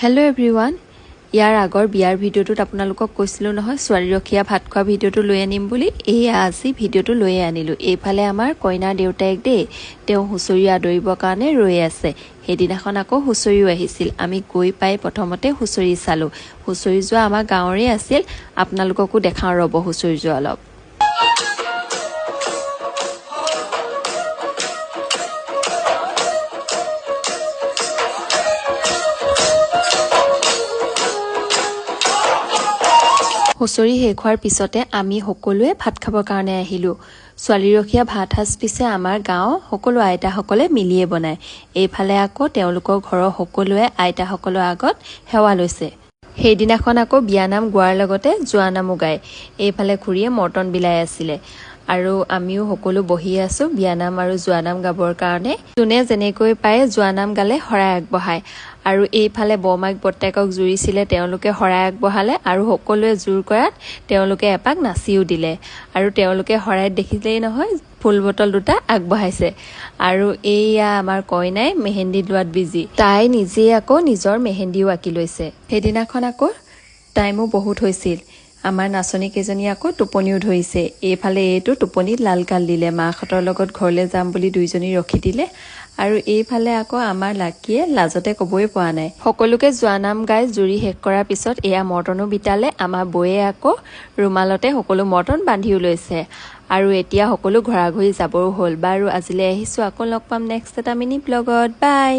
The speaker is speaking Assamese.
হেল্ল' এভৰিৱান, ইয়াৰ আগৰ বিয়াৰ ভিডিঅ'টোত আপোনালোকক কৈছিলোঁ নহয় ছোৱালীৰখীয়া ভাত খোৱা ভিডিঅ'টো লৈ আনিম বুলি। এইয়া আজি ভিডিঅ'টো লৈয়ে আনিলোঁ। এইফালে আমাৰ কইনাৰ দেউতায়েক দেই, তেওঁ হুঁচৰি আদৰিবৰ কাৰণে ৰৈ আছে। সেইদিনাখন আকৌ হুঁচৰিও আহিছিল। আমি গৈ পাই প্ৰথমতে হুঁচৰি চালোঁ। হুঁচৰি যোৱা আমাৰ গাঁৱৰে আছিল, আপোনালোককো দেখাওঁ ৰ'ব হুঁচৰি যোৱা অলপ। হুঁচৰি শেষ হোৱাৰ পিছতে আমি সকলোৱে ভাত খাবৰ কাৰণে আহিলোঁ। ছোৱালীৰখীয়া ভাত সাজ পিছে আমাৰ গাঁৱৰ সকলো আইতাসকলে মিলিয়ে বনায়। এইফালে আকৌ তেওঁলোকৰ ঘৰৰ সকলোৱে আইতাসকলৰ আগত সেৱা লৈছে। সেইদিনাখন আকৌ বিয়ানাম গোৱাৰ লগতে জোৱানামো গায়। এইফালে খুৰীয়ে মৰ্টন বিলাই আছিলে আৰু আমিও সকলো বহি আছোঁ বিয়ানাম আৰু জোৱানাম গাবৰ কাৰণে। যোনে যেনেকৈ পাৰে জোৱানাম গালে শৰাই আগবঢ়ায়। আৰু এইফালে বৰমাক বৰ্তাকক জুৰিছিলে, তেওঁলোকে শৰাই আগবঢ়ালে আৰু সকলোৱে জোৰ কৰাত তেওঁলোকে এপাক নাচিও দিলে। আৰু তেওঁলোকে শৰাইত দেখিলেই নহয় ফুল বটল দুটা আগবঢ়াইছে। আৰু এইয়া আমাৰ কইনাই মেহেন্দি লোৱাত বিজি, তাই নিজেই আকৌ নিজৰ মেহেন্দিও আঁকি লৈছে। সেইদিনাখন আকৌ টাইমো বহুত হৈছিল, আমাৰ নাচনী কেইজনী আকৌ টোপনিও ধৰিছে। এইফালে এইটো টোপনিত লাল কাল দিলে, মাকহঁতৰ লগত ঘৰলৈ যাম বুলি দুইজনী ৰখি দিলে। আৰু এইফালে আকৌ আমাৰ লাকিয়ে লাজতে ক'বই পৰা নাই। সকলোকে জোৱানাম গাই জুৰি শেষ কৰাৰ পিছত এয়া মৰ্টনো বিতালে। আমাৰ বৌয়ে আকৌ ৰুমালতে সকলো মৰ্টন বান্ধিও লৈছে। আৰু এতিয়া সকলো ঘৰা ঘৰি যাবৰো হ'ল। বাৰু আজিলৈ আহিছোঁ, আকৌ লগ পাম নেক্সট এটা মিনি ব্লগত। বাই।